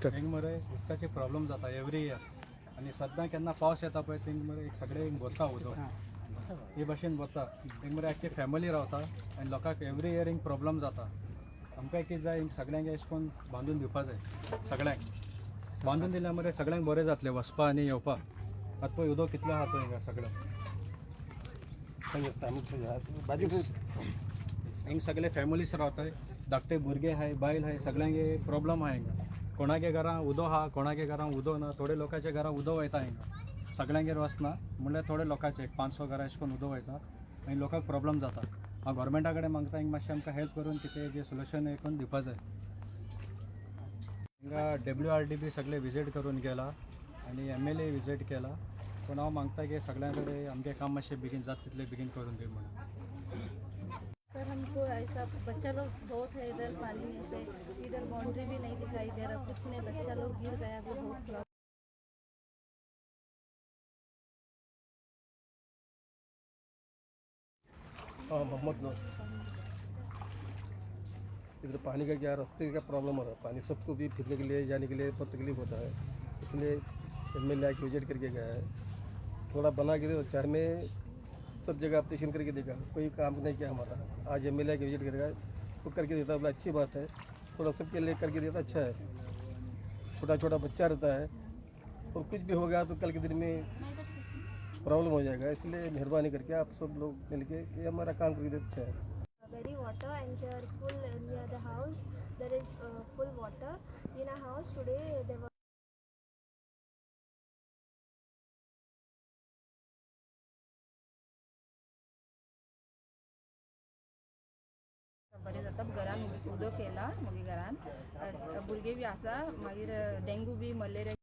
हिंग मरे उदकाचे प्रॉब्लम जाता एवरी इयर आनी सद्दां केन्ना पावस येता पळय थिंग मरे एक सगळे हिंग भरता उदक हे भाशेन भरता. हिंग मरे आख्खी फॅमिली रावता आनी लोकांक एवरी इयर हिंग प्रॉब्लम जाता. आमकां कितें जाय, हिंग सगळ्यांक अशें करून बांदून दिवपा जाय. सगळ्यांक बांदून दिल्यार मरे सगळ्यांक बरें जातलें वचपा आनी येवपा. आतां पळय उदक कितलो आहा तो हिंगा सगळो. हिंग सगळे फॅमिलीज रावताय, धाकटे भुरगे आहाय, बायल आहाय, सगळ्यांक प्रॉब्लम आहा हिंगा. कोणागे घरां उदो आहा, कोणागे घरां उदो ना. थोडे लोकांच्या घरां उदो वयता हिंगा, सगळ्यांगेर वचना, म्हणल्यार थोडे लोकांचे एक 500 घरां अशें करून उदो वयता आनी लोकांक प्रॉब्लम जाता. हांव गोवोरमेंटा कडेन मागता, हिंगा मातशें आमकां हेल्प करून कितें जें सोल्युशन हें करून दिवपा जाय. हिंगा WRD बी सगळे विजीट करून गेला आनी MLA visit केला, पूण हांव मागता की सगळ्यां कडेन आमचें काम मातशें बेगीन जाता तितलें बेगीन करून दी म्हणून. सर, हमको ऐसा बच्चा लोग बहुत है इधर, पानी में से इधर बाउंड्री भी नहीं दिखाई दे रहा, कुछ नहीं. बच्चा लोग गिर गया तो बहुत प्रॉब्लम. हाँ, मोहम्मद नौस. इधर पानी का क्या, रास्ते का प्रॉब्लम हो रहा है. पानी सबको भी फिरने के लिए, जाने के लिए बहुत तकलीफ होता है. इसलिए MLA आके विजिट करके गया है. थोड़ा बना के दे तो चार में सब जगह अप्लीकेशन करके देखा, कोई काम नहीं किया हमारा. आज MLA आके विजिट करेगा वो करके देता, बोला अच्छी बात है. थोड़ा सबके लिए करके देता, अच्छा है. छोटा छोटा बच्चा रहता है और कुछ भी हो गया तो कल के दिन में प्रॉब्लम हो जाएगा. इसलिए मेहरबानी करके आप सब लोग मिलके ये हमारा काम करके देते, अच्छा है. Very water and here full, near the house there is full water in our house. Today there was बरें जाता. घरान उदक येयला मागीर घरान भुरगे बी आसा, मागीर डेंगू बी मलेरिया.